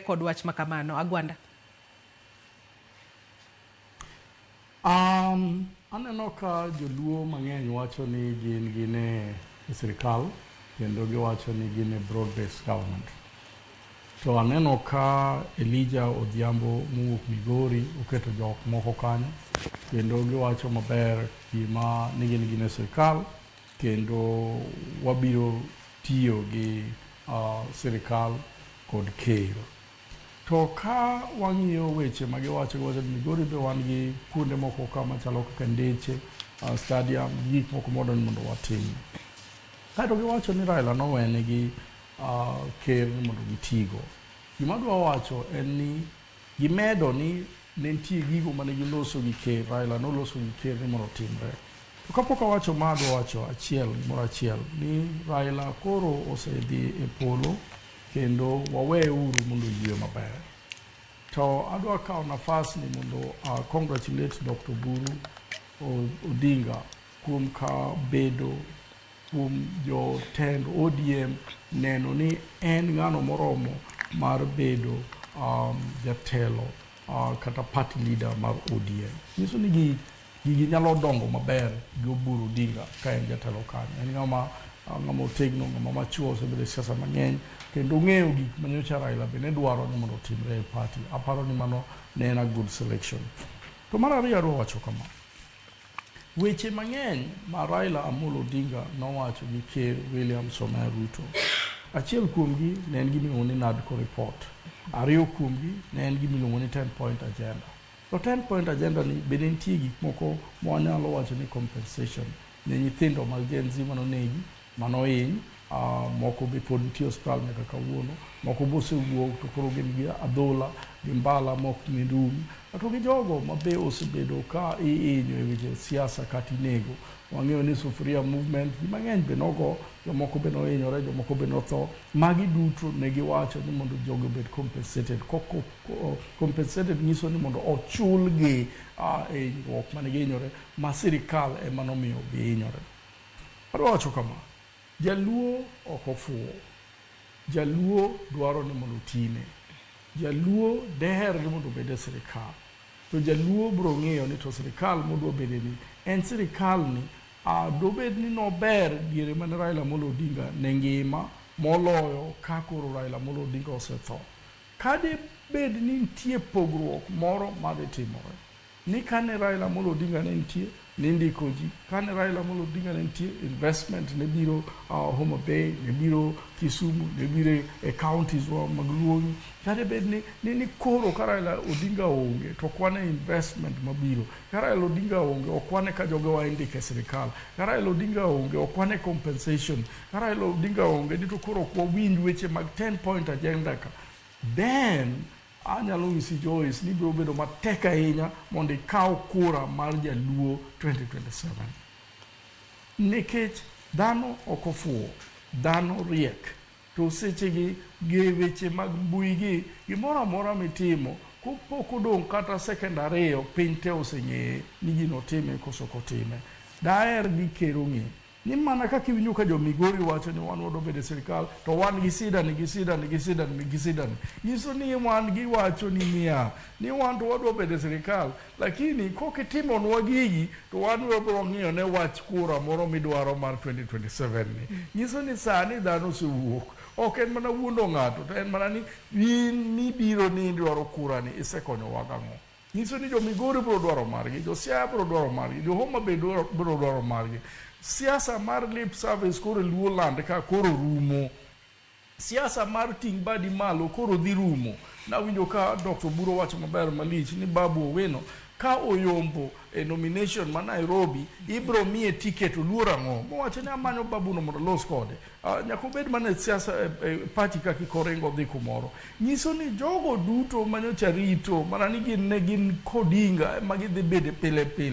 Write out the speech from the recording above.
kod wach ma kamano? Agwanda. Aneno ka joluo mang'eny wacho ni gin gin e sirikal kendo giwacho ni gin e broad based government. To aneno ka Elijah Odhiambo mowuok Migori oketo jok moko kanyo kendo giwacho maber gima ni gin gin e sirikal kendo wabiro tiyo gi sirikal kod ker. To ka wang'iyo weche ma giwacho, giwacho ni Migori be wan gi kuonde moko ka machalo kaka ndeche, stadium, gi gik moko modwa ni mondo watim. Kaeto giwacho ni Raila nowenegi ker ni mondo gitigo. Gima adwa wacho en ni gimedo ni ne nitie gigo mane giloso gi ker, Raila noloso gi ker ni mondo otimre. To kapok awacho ma adwa wacho achiel gimoro achiel ni Raila koro osedhi e polo kendo waweye uru mondo oyue maber. To adwa kawo nafas ni mondo congratulate Dr. Oburu Odinga kuom ka bedo kuom jotend ODM neno ni en ng'ano moromo mar bedo jatelo kata party leader mar ODM. Nyiso ni gigi nyalo dongo maber gi Oburu Odinga ka en jatelo kanyo. En ng'ama otegno, ng'ama machuo, osebedo e siasa mang'eny kendo ong'eyo gik manyocha Raila be ne dwaro ni mondo otimre e party. Aparo ni mano ne en a good selection. To mar ariyo adwa wacho kama. Weche mang'eny ma Raila Amolo Odinga nowacho gi Ker William Samoei Ruto. Achiel kuomgi ne en gima iluongo ni NADCO report. Ariyo kuomgi ne en gima iluongo ni 10 point agenda. To 10 point agenda ni bende nitie gik moko ma wanyalo wacho ni compensation ne nyithindo mag Gen Z manonegi, manohiny, moko be pod nitie e osiptal nyaka kawuono, moko be osewuok to koro gin gi adhola gi mbala mok rum. To gi jogo ma be osebedo ka ihinyo e weche siasa kata inego. Wang'eyo ni Sufuria movement ji mang'eny be nogo, jomoko be nohinyore, jomoko be notho. Magi duto ne giwacho ni mondo jogi obed compensated. Compensated nyiso ni mondo ochulgi e hinyruok mane gihinyore ma sirikal ema nomiyo gihinyore. Adwa wacho kama, jaluo ok ofuwo. Jaluo dwaro ni mondo otine. Jaluo deher ni mondo obed e sirikal. To jaluo biro ng'iyo ni to sirikal modwa bede ni en sirikal ni dobed ni nober diere mane Raila Amolo Odinga ne ngima moloyo ka koro Raila Amolo Odinga osetho. Ka debed ni nitie pogruok moro madhi timore, ni kane Raila Amolo Odinga ne nitie, nindiko ji, kane Raila Amolo Odinga ne nitie, investment ne biro Homa Bay, ne biro Kisumu, ne biro e counties wa mag Luo. Ka debed ni koro ka Raila Odinga onge, to ok wane investment mabiro. Ka Raila Odinga onge, ok wane ka jogewa indiko e sirikal. Ka Raila Odinga onge, ok wane compensation. Ka Raila Odinga onge, ni to koro ok wawinj weche mag 10 point agenda ka. Then anyalo nyisi Joyce ni biro bedo matek ahinya mondo ikaw kura mar jaluo 2027. Nikech dhano ok ofuwo, dhano riek. To sechegi gi weche mag mbui gi, gimoro amora mitimo, kopok odong' kata second ariyo, piny te oseng'eye ni gino otime koso ok otime. Daher ni ker ong'e ni mana kaka iwinjo ka jo Migori wacho ni wan wadwa bedo e sirikal to wan gi sida ni gi sida ni gi sida ni gi sida ni nyiso ni wan giwacho ni niya ni wan to wadwa bedo e sirikal lakini kok itimonwa gigi to wan wabiro ng'iyo ne wach kura moro midwaro mar 2027 ni nyiso ni sani dhano osewuok ok en mana wuondo ng'ato to en mana ni in mibiro ni idwaro kura ni isekonyowa gang'o nyiso ni jo Migori biro dwaro margi, jo Siaya biro dwaro margi, jo Homa Bay biro dwaro margi. Siasa mar lip service koro e Luo land ka koro rumo. Siasa mar ting' badi malo koro dhi rumo. Nawinjo ka Dr. Oburu wacho maber malich ni Babu Owino ka oyombo e nomination ma Nairobi ibro miye ticket oluor ang'o? Mowacho ni amanyo Babu no mondo alos kode. Nyaka obed mana e siasa e party kaka koringo dhi kumoro. Nyiso ni jogo duto manyocha rito mana ni gin ne gin kodinga ema gidhi bede pile pile.